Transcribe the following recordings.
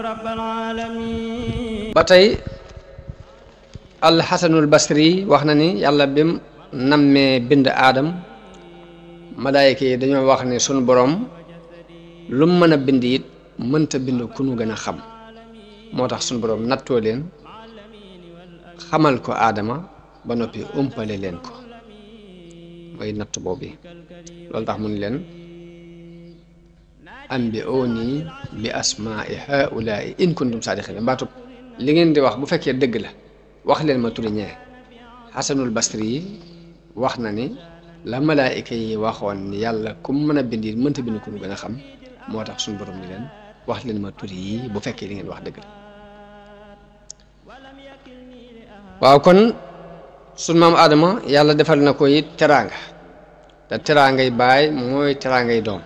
رب العالمين. ba tey alxasanul basri wax na ni yàlla bim nammee bind aadam malaayika yi dañoo wax ne sunu borom lu mu mën a bind it mënta bind ku nu gën a xam moo tax sunu borom nattoo leen xamal ko aadama ba noppi umpale leen ko mooy natt boobu loolu tax mu ni leen ambi'uuni bi asmaa'i haa'ulaa'i in kuntum saadiqiin baatub li ngeen di wax bu fekkee dëgg la wax leen ma turi ñee xasanul basri yi wax na ni la malaayika yi waxoon ni yàlla ku mën a bind mënta bind ku mu gën a xam moo tax suñu borom ni leen wax leen ma turi yi bu fekkee li ngeen wax dëgg la waaw kon sunu maam Adama yàlla defal na ko it teraanga te teraangay baay mooy teraangay doom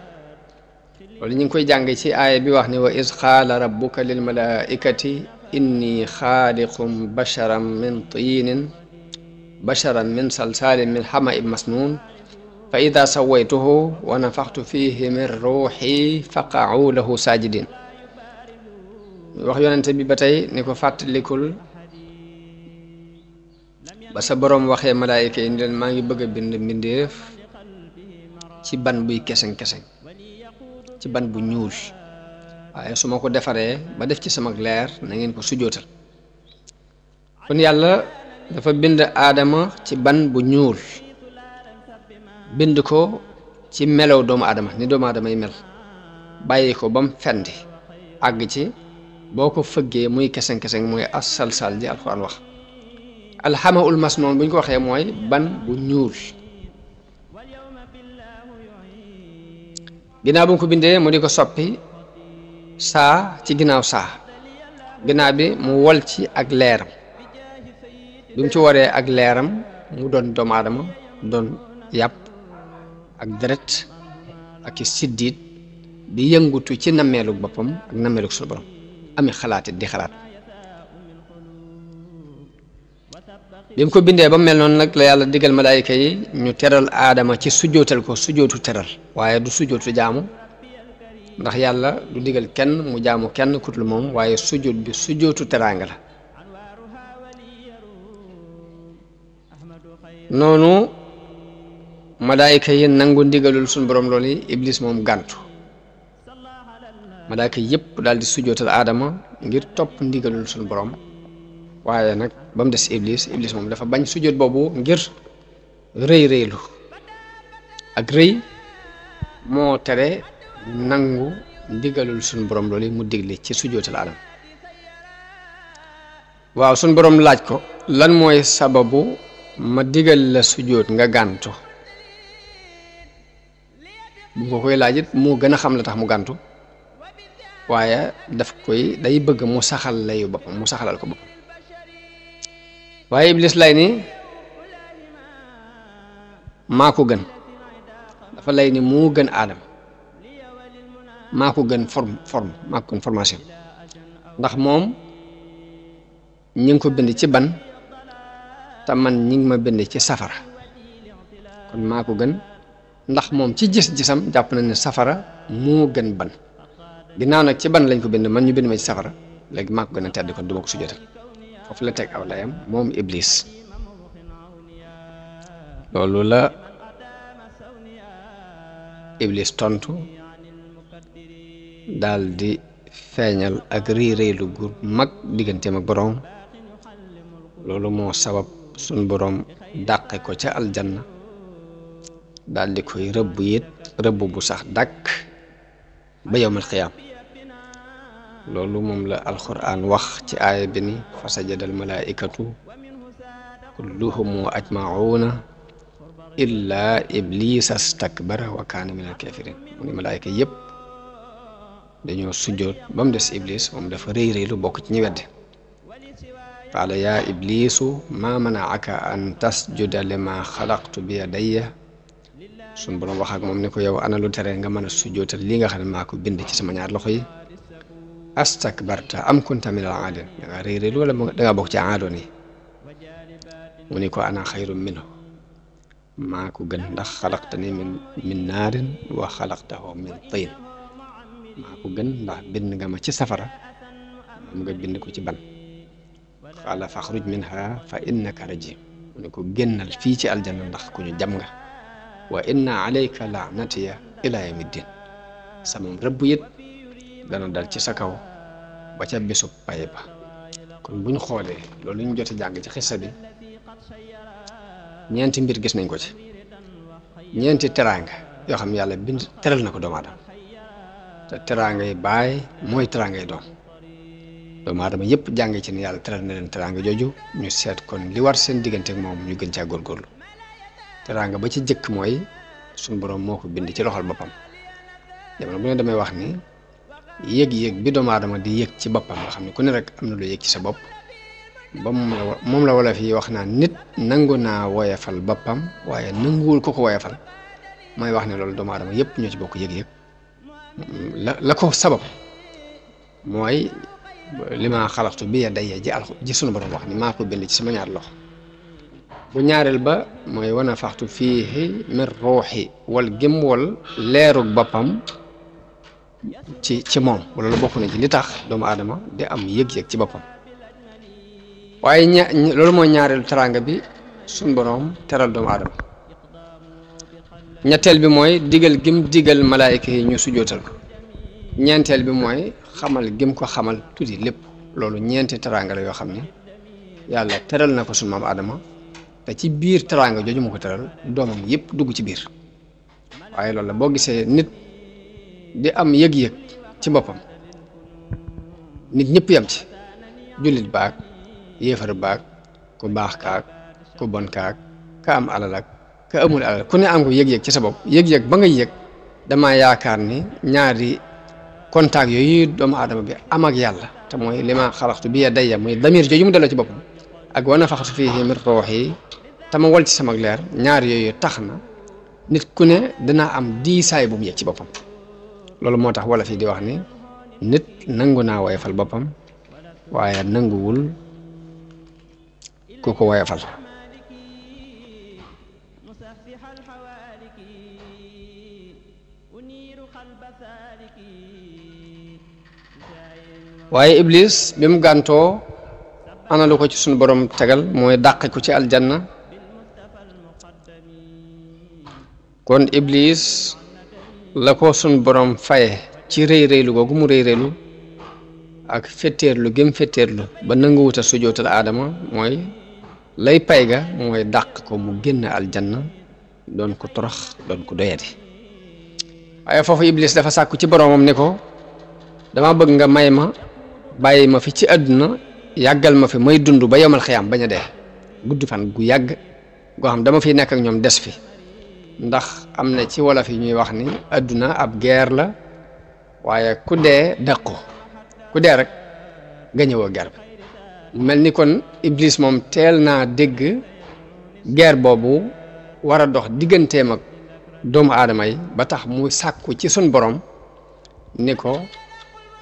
loolu ñu ngi koy jàng ci aaya bi wax ni wa iz qaala rabbuka lil malaa'ikati inni xaaliqum basharan min salsaalin min hama'in masnuun fa ida sawaytuhu wa nafaxtu fihi min ruuxi faqa'u lahu saajidin wax yonente bi ba tey ni ko fàttalikul ba sa boroom waxee malaayika yi ni leen maa ngi bëgg a bind mbindeef ci ban buy keseng-keseng ci ban bu ñuul waaye su ma ko defaree ba def ci sama leer na ngeen ko sujootal kon yàlla dafa bind aadama ci ban bu ñuul bind ko ci melow doomu aadama ni doomu aadama yi mel bàyyi ko ba mu fendi àgg ci boo ko fëggee muy keseng-keseng mooy as salsal ji alxuraan wax alxamaul masnoon bu ñu ko waxee mooy ban bu ñuul ginnaaw bu mu ko bindee mu di ko soppi saa ci ginnaaw saa ginnaaw bi mu wol ci ak leeram bi mu ci waree ak leeram mu doon doomu aadama doon yàpp ak deret ak i siddiit di yëngutu ci nammeelug boppam ak nammeelug suñu borom ami xalaatit di xalaat bi mu ko bindee ba mel noonu nag la yàlla digal malaayika yi ñu teral aadama ci sujootal ko sujootu teral waaye du sujootu jaamu ndax yàlla du digal kenn mu jaamu kenn kutul moom waaye sujoot bi sujootu teraanga la noonu malaayika yi nangu ndigalul suñu borom loolu yi iblis moom gàntu malaayika yépp daal di sujootal aadama ngir topp ndigalul suñu borom waaye nag ba mu des iblis moom dafa bañ sujjóot boobu ngir rëylu ak rëy moo tere nangu ndigalul suñu borom loolu mu digle ci sujjóotal aadama waaw suñu borom laaj ko lan mooy sababu ma digal la sujjóot nga gàntu bu ko koy laaj it moo gën a xam la tax mu gàntu waaye daf koy day bëgg mu saxal layu boppam mu saxalal ko boppam waaye iblis lay ni maa ko gën dafa lay ni moo gën aadama maa ko gën forme maa ko gën formation ndax moom ñi ngi ko bind ci ban te man ñi ngi ma bind ci safara kon maa ko gën ndax moom ci gis-gisam jàpp na ne safara moo gën ban ginnaaw nag ci ban lañ ko bind man ñu bind ma ci safara léegi maa ko gën a tedd kon duma ko sujjóotal foofu la teg aw layam moom iblis loolu la iblis tontu daal di feeñal ak rëy-rëylu gu mag digganteem ak boroom loolu moo sabab suñ boroom dàqe ko ca aljanna daal di koy rëbb it rëbb bu sax dàkk ba yawmal xiyaam loolu moom la alquran wax ci aaya bi ni fa sajada al malaikatu kulluhum ajmauna illa iblisa stakbara wa kaana min al kafirin mu ni malaayika yépp dañoo sujjoot ba mu des iblis moom dafa rëy lu bokk ci ñi wedde qaala yaa iblisu ma manaaka an tasjuda lima xalaqtu bi yadayya sun borom wax ak moom ni ko yow ana lu tere nga mën a sujjootal li nga xam ne maa ko bind ci sama ñaar loxo yi astakbarta am kunta min al aaliin da nga rëy rëylu wala da nga bokk ci aadoon yi mu ni ko ana xayrun minhu maa ko gën ndax xalaqtani min naarin wa xalaqtahu min tiin maa ko gën ndax bind nga ma ci safara mu nga bind ko ci ban qaala faxruj minha fa innaka rajim mu ne ko génnal fii ci aljanna ndax ku ñu jam nga wa inna alayka laanatiya ila yawmiddin sama rëbb it dana dal ci sa kaw ba ca bésub paye ba kon buñ xoolee loolu ñu jot a jàng ci xissa bi ñeenti mbir gis nañ ko ci ñeenti teraanga yoo xam ne yàlla bind teral na ko doomu aadama te teraanga yi baay mooy teraanga yi doom doomu aadama yëpp jànge ci ne yàlla teral na leen teraanga jooju ñu seet kon li war seen diggante ak moom ñu gën caa góorgóorlu teraanga ba ci jëkk mooy suñu borom moo ko bind ci loxol boppam jamono bu ne damay wax ni yëg-yëg bi doomu aadama di yëg ci boppam nga xam ne ku ne rek am na lu yëg ci sa bopp ba moom la wala fii wax naa nit nangu naa woyefal boppam waaye nanguwul ko woyefal mooy wax ne loolu doomu aadama yëpp ñoo ci bokk yëg-yëg la ko sabab mooy li ma xalaxtu bi yadayya ji sunu borom wax ni maa ko bind ci sama ñaar loxo bu ñaareel ba mooy wana faxtu fiihi min ruuxi wal gëm wal leerug boppam ci moom loolu bokk na ci li tax doomu aadama di am yëg-yëg ci boppam waaye loolu mooy ñaareelu teraanga bi suñ borom teral doomu aadama ñetteel bi mooy digal gim digal malaayika yi ñu sujootal ko ñeenteel bi mooy xamal gim ko xamal tuuti lépp loolu ñeenti teraanga la yoo xam ne yàlla teral na ko suñ maam aadama te ci biir teraanga jooju mu ko teral doomam yëpp dugg ci biir waaye loolu la boo gisee nit di am yëg-yëg ci boppam nit ñëpp yam ci jullit baag yéefar baag ku baax kaag ku bon kaag ka am alal ak ka amul alal ku ne am ko yëg-yëg ci sa bopp yëg-yëg ba nga yëg dama yaakaar ni ñaari contact yooyu doomu aadama bi am ak yàlla te mooy li ma xalaxtu bi yadayya muy damir jooju mu delloo ci boppam ak wa nafaxtu fiihi min ruuhi te ma wol ci sama leer ñaar yooyu tax na nit ku ne dana am diisaay bu mu yëg ci boppam loolu moo tax wala fii di wax ni nit nangu naa woyofal boppam waaye nanguwul ku ko woyofal waaye iblis bi mu gàntoo ana lu ko ci sunu borom tegal mooy dàqe ko ci aljanna kon iblis la ko sunu borom faye ci rëy rëylu googu mu rëy rëylu ak fetteerlu gëm fetteerlu ba nanguwuta sujootal aadama mooy lay pay ga mooy dàq ko mu génn aljanna doon ko torox doon ko doyati waaye foofu iblis dafa sàkku ci boromam ne ko dama bëgg nga may ma bàyyi ma fi ci àdduna yàggal ma fi may dund ba yomal xiyaam bañ a dee gudd fan gu yàgg goo xam dama fiy nekk ak ñoom des fi ndax am na ci wolof yi ñuy wax ni àdduna ab guerre la waaye ku dee dàqu ku dee rek gañëwoo guerre bi mel ni kon iblis moom teel naa dégg guerre boobu war a dox digganteem ak doomu aadama yi ba tax mu sàkku ci sun borom ni ko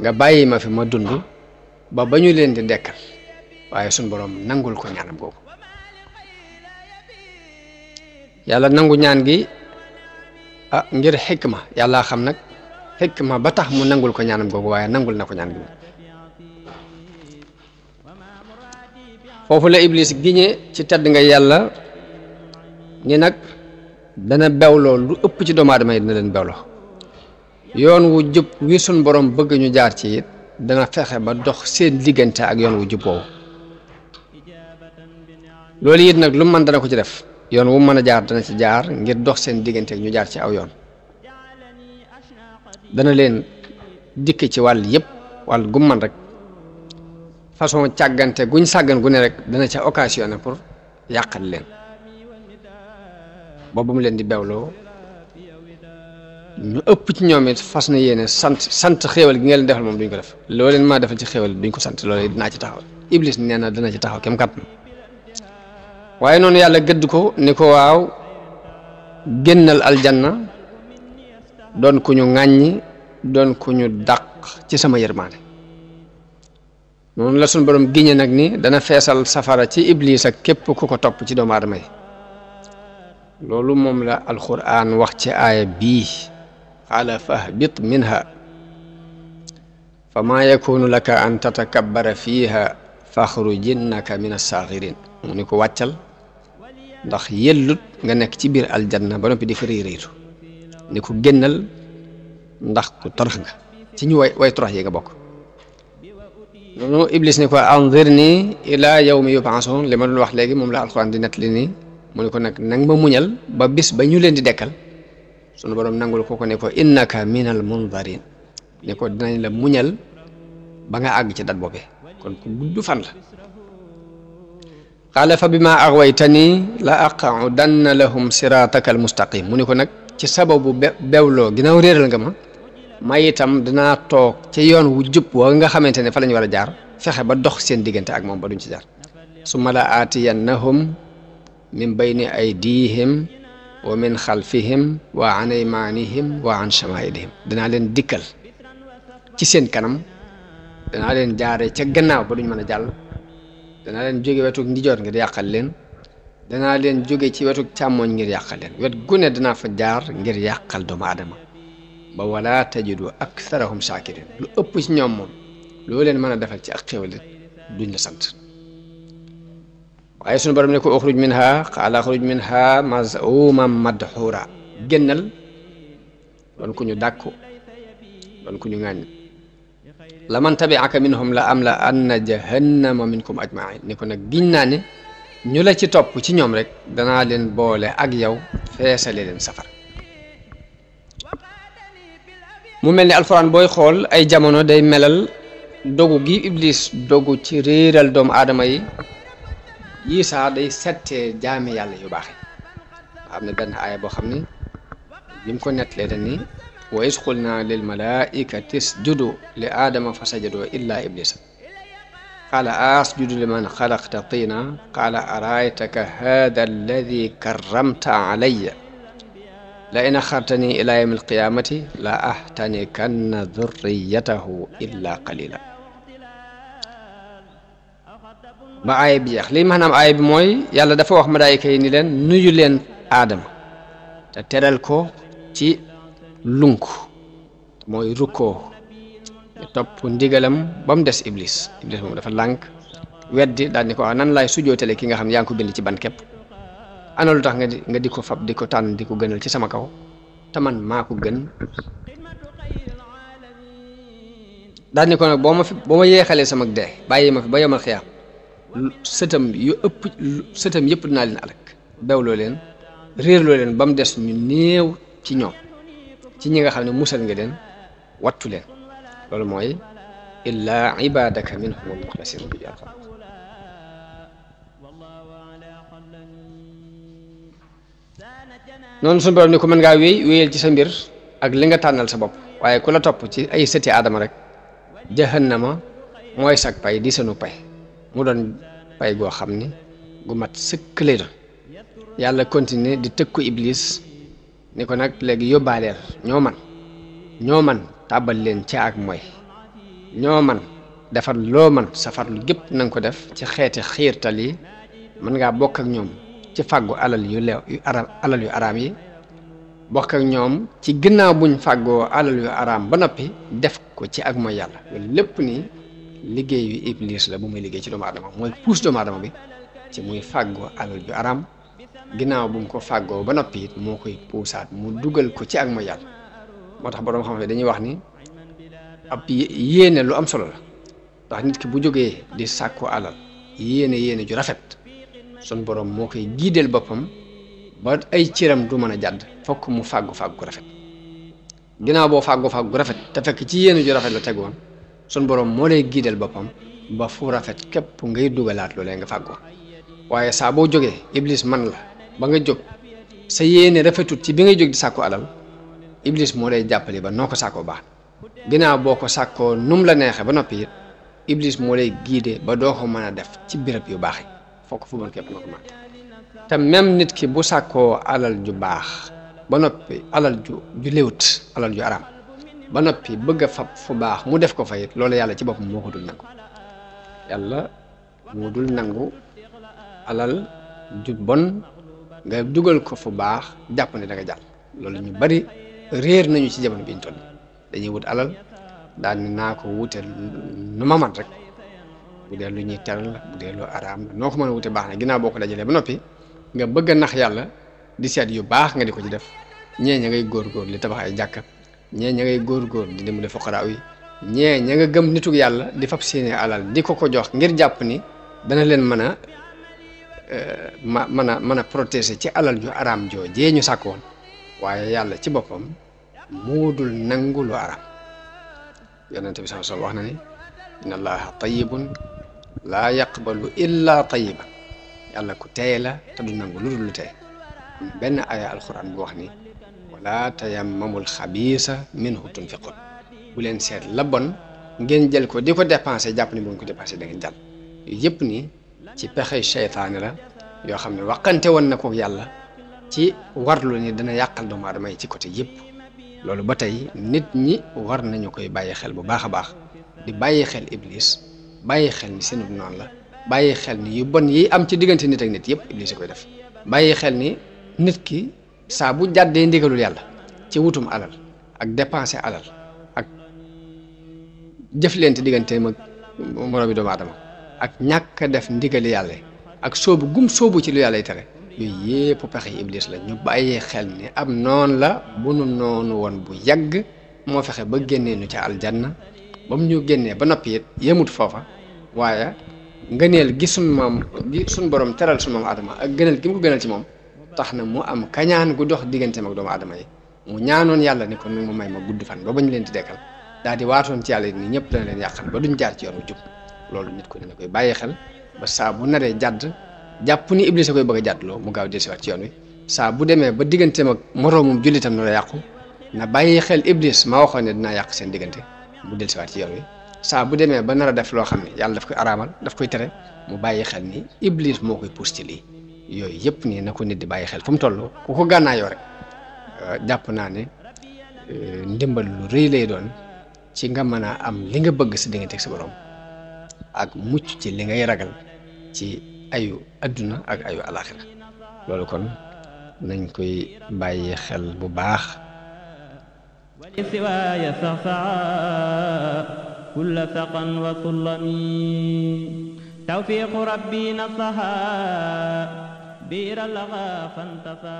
nga bàyyi ma fi ma dund ba ñu leen di dekkal waaye sun borom nangul ko ñaanam googu yàlla nangu ñaan gi ngir xikma yàlla xam nag xikma ba tax mu nangul ko ñaanam googu waaye nangul na ko ñaan gi foofu la iblis giñe ci tedd nga yàlla ni nag dana bewloo lu ëpp ci doomu aadama yi dina leen bewloo yoon wu jub wi sun borom bëgg ñu jaar ci it dana fexe ba dox seen diggante ak yoon wu jub woowu loolu it nag lu mu mën dana ko ci def yoon wu mën a jaar dana ci jaar ngir dox seen diggante ak ñu jaar ci aw yoon dana leen dikk ci wàll yëpp wàll gu man rek façon càggante guñ sàggan gu ne rek dana ca occasionné pour yàqal leen boobu mu leen di bewloo ñu ëpp ci ñoom it fas na yéene sant xéewal gi nga leen defal moom duñ ko def loo leen maa defal ci xéewal duñ ko sant loolu dinaa ci taxaw iblis nee na dana ci taxaw kem kat waaye noonu yàlla gëdd ko ni ko waaw génnal aljanna doon ku ñu ŋàññi doon ku ñu dàq ci sama yërmaane noonu la suñu borom giñe nag ni dana feesal safara ci iblis ak képp ku ko topp ci doomu aadama yi loolu moom la alquran wax ci aaya bii qaala fahbit minha fa maa yakunu laka an tatakabbara fiiha faxrujinnaka min as-saaxirin mu ni ko wàccal ndax yellut nga nekk ci biir aljanna ba noppi di fa rëy rëytu ni ko génnal ndax ku torox nga ci ñu way torox yi nga bokk. noonu Iblis ni ko anzirni ila yawmi yub'asun li ma doon wax léegi moom la alxuraan di nettali nii mu ne ko nag nang ma muñal ba bis ba ñu leen di dekkal sunu borom nangul ko ne ko innaka minal munzarin ne ko dinañ la muñal ba nga àgg ci dat boobee kon ku gudd fan la. qaala fa bima aghwaytani la aq'udanna lahum sirataka al mustaqim mu ne ko nag ci sababu bewloo ginnaaw réeral nga ma itam dinaa toog ci yoon wu jub wa nga xamante ne fa lañu war a jaar fexe ba dox seen diggante ak moom ba duñ ci jaar. summa la aatiyannahum min bayni aydihim wa min xalfihim wa an aymanihim wa an shamailihim dinaa leen dikkal ci seen kanam danaa leen jaare ca gannaaw ba duñ mën a jàll danaa leen jóge wetu ndijoor ngir yàqal leen danaa leen jóge ci wetu càmmooñ ngir yàqal leen wet gune danaa fa jaar ngir yàqal doomu aadama ba wala tajidu aktharahum shakirin lu ëpp ci ñoom moom loo leen mën a defal ci ak xéwal duñ la sant. waaye sunu borom ne ko uxruj minha qaala uxruj minha maz'uman madhura génnal doon ku ñu dàkku doon ku ñu ŋàññ la man tabi'aka minhum la am la anna jahannama minkum ajma'in ni ko nag giñ naa ne ñu la ci topp ci ñoom rek danaa leen boole ak yow feesale leen safara. mu mel ni alxuraan booy xool ay jamono day melal dogu gi Iblis dogu ci réeral doomu aadama yi yii saa day settee jaami yàlla yu baax yi am na benn aaya boo xam ni bi mu ko nettalee dañ ni wa iz qulna lil malaikati isjudu li aadama fa sajadoo illa iblisa qaala asjudu liman xalaqta tina qaala araaytaka hada alladi karramta alayya la in axartani ila yawmi alqiyamati la ahtanikanna dhurriyatahu illa qalila ba aaya bi jeex lii maanaam aaya bi mooy yàlla dafa wax malaayika yi ni leen nuyu leen aadama te teral ko ci lunk mooy rukkoo te topp ndigalam ba mu des iblis moom dafa lànk weddi daal ni ko wax nan laay sujootale ki nga xam ne yaa ngi ko bind ci ban képp ana lu tax nga di ko fab di ko tànn di ko gënal ci sama kaw te man maa ko gën daal ni ko nag boo ma yeexalee sama dee bàyyi ma fi ba yomal xiyaam sëtam yëpp dinaa leen alak bewloo leen réerloo leen ba mu des ñu néew ci ñoom ci ñi nga xam ne musal nga leen wattu leen loolu mooy illaa ibadaka minhumul muxlasin bi yàlla. noonu suñu borom ni ko mën ngaa wéyal ci sa mbir ak li nga tànnal sa bopp waaye ku la topp ci ay sëti aadama rek jahannama mooy sag pay di sunu pay mu doon pay goo xam ni gu mat sëkk lay doon. yàlla continuer di tëkku iblis ni ko nag léegi yóbbaaleel ñoo man tàbbal leen ci ak mooy ñoo man defar loo man safar lu gépp na nga ko def ci xeeti xiirtal yi mën ngaa bokk ak ñoom ci fàggu alal yu araam yi bokk ak ñoom ci ginnaaw buñ fàggoo alal yu araam ba noppi def ko ci ak mooy yàlla loolu lépp nii liggéeyu iblis la bu muy liggéey ci doomu aadama mooy puus doomu aadama bi ci muy fàggoo alal yu araam ginnaaw bu mu ko fàggoo ba noppi it moo koy puusaat mu dugal ko ci ak mooy yàlla moo tax boroom xam ne dañuy wax ni ab yéene lu am solo la ndax nit ki bu jógee di sàkku alal yéene ju rafet sun borom moo koy giideel boppam ba ay cëram du mën a jàdd fokk mu fàggu gu rafet ginnaaw boo fàggu gu rafet te fekk ci yéene ju rafet la tegoon sun borom moo lay giideel boppam ba fu rafet képp ngay dugalaat loolee nga fàggoo waaye saa boo jógee iblis man la ba nga jóg sa yéene rafetut ci bi ngay jóg di sàkku alal iblis moo lay jàppale ba noo ko sàkkoo baax ginnaaw boo ko sàkkoo num la neexee ba noppi it iblis moo lay giide ba doo ko mën a def ci béréb yu baax yi fokk fu bon képp nga ko mën te même nit ki bu sàkkoo alal ju baax ba noppi alal ju léwut alal ju araam ba noppi bëgg a fab fu baax mu def ko fa it loolu yàlla ci boppam moo ko dul nangu yàlla moo dul nangu alal ju bon nga dugal ko fu baax jàpp ne da nga jàll loolu ñu bari réer nañu ci jamono bi ñu toll dañuy wut alal daal ni naa ko wute nu ma man rek bu dee lu ñuy teral la bu dee lu araam la noo ko mën a wute baax na ginnaaw boo ko dajalee ba noppi nga bëgg a nax yàlla di seet yu baax nga di ko ci def ñee ña ngay góor-góor li tabax ay jàkka ñee ña ngay góor-góor di dimbali fuqaraa yi ñee ña nga gëm nitug yàlla di fab seeni alal di ko jox ngir jàpp ni dana leen mën a mën a protéger ci alal ju araam joojee ñu sàkk woon waaye yàlla ci boppam moo dul nangu lu araam yonente bi sallallahu alayhi wasallam wax na ni inna allaha tayyibun laa yaqbalu illa tayyiban yàlla ku teey la te du nangu lu dul lu teey benn aya alquran bu wax ni wala tayammamul xabiisa minhu tunfiqun bu leen seet la bon ngeen jël ko di ko dépensé jàpp ni bu ngeen ko dépensé da ngeen jàll yëpp ni ci pexey seytaane la yoo xam ne waxante woon na ko yàlla ci warlu ni dana yàqal doomu aadama yi ci côté yëpp loolu ba tey nit ñi war nañu koy bàyyi xel bu baax a baax di bàyyi xel iblis bàyyi xel ni seenub noonu la bàyyi xel ni yu bon yi am ci diggante nit ak nit yëpp iblis a koy def bàyyi xel ni nit ki saa bu jàddee ndigalul yàlla ci wutum alal ak dépenser alal ak jëflante digganteem ak moroomi doomu aadama ak ñàkk a def ndigali yàlla ak soobu gum soobu ci lu yàlla y tere yooyu yëpp pexe iblis la ñu bàyyee xel ni am noon la bu nu noonu woon bu yàgg moo fexe ba génnee nu ca aljanna ba mu ñu génnee ba noppi it yemut foofa waaye ngëneel gi suñ borom teral suñ moom aadama ak gënal gi mu ko gënal ci moom tax na mu am kañaan gu dox digganteem ak doomu aadama yi mu ñaanoon yàlla ni ko nu mu may ma gudd fan ba bañ leen di dekkal daal di waatoon ci yàlla ni ñëpp dana leen yàqal ba duñ jaar ci yoon wu jub loolu nit ko dina koy bàyyi xel ba saa bu naree jàdd jàpp ni iblis a koy bëgg a jàddloo mu gaaw dellusiwaat ci yoon wi saa bu demee ba digganteem ak moroomum jullitam na la yàqu na bàyyi xel iblis ma waxoon ne dinaa yàq seen diggante mu dellusiwaat ci yoon wi saa bu demee ba nar a def loo xam ne yàlla daf koy araamal daf koy tere mu bàyyi xel ni iblis moo koy pousse ci lii yooyu yëpp nii na ko nit di bàyyi xel fu mu toll ku ko gànnaayoo rek jàpp naa ne ndimbal lu rëy lay doon ci nga mën a am li nga bëgg si diggante ak sa borom ak mucc ci li ngay ragal ci ayu adduna ak ayu alaxira loolu kon nañ koy bàyyi xel bu baax wali siwaaya saxsaa kulla saqan wa sullami tawfiqu rabbi nasaha biira laga fantafa